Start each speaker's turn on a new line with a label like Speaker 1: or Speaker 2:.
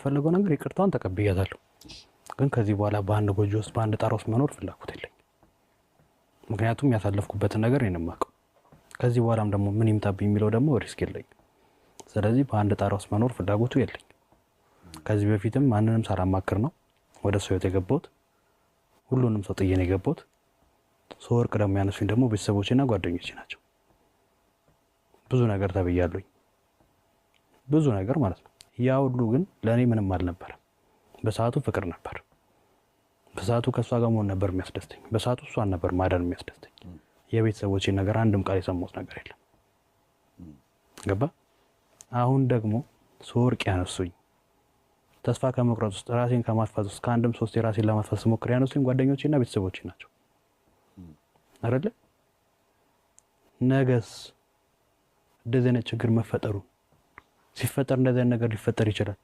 Speaker 1: የምፈልገው ነገር ይቅርታዋን ተቀብያታለሁ። ግን ከዚህ በኋላ በአንድ ጎጆ ውስጥ፣ በአንድ ጣራ ውስጥ መኖር ፍላጎት የለኝም። ምክንያቱም ያሳለፍኩበትን ነገር እኔ ነው የማውቀው። ከዚህ በኋላም ደግሞ ምን ይምጣብኝ የሚለው ደግሞ risk የለኝም። ስለዚህ በአንድ ጣራ ውስጥ መኖር ፍላጎቱ የለኝም። ከዚህ በፊትም ማንንም ሳላማክር ነው ወደ ሰው ህይወት የገባሁት። ሁሉንም ሰው ጥዬ ነው የገባሁት። ስወድቅ ደግሞ ያነሱኝ ደግሞ ቤተሰቦቼና ጓደኞቼ ናቸው። ብዙ ነገር ተብያለሁኝ፣ ብዙ ነገር ማለት ነው። ያ ሁሉ ግን ለእኔ ምንም አልነበረም። በሰዓቱ ፍቅር ነበር። በሰዓቱ ከእሷ ጋር መሆን ነበር የሚያስደስተኝ። በሰዓቱ እሷን ነበር ማዳን የሚያስደስተኝ። የቤተሰቦቼን ነገር አንድም ቃል የሰማሁት ነገር የለም። ገባ? አሁን ደግሞ ስወድቅ ያነሱኝ፣ ተስፋ ከመቁረጥ ውስጥ፣ ራሴን ከማጥፋት ውስጥ፣ ከአንድም ሶስት የራሴን ለማጥፋት ስሞክር ያነሱኝ ጓደኞቼና ቤተሰቦቼ ናቸው አይደለ? ነገስ እንደዚህ አይነት ችግር መፈጠሩ ሲፈጠር እንደዚህ አይነት ነገር ሊፈጠር ይችላል።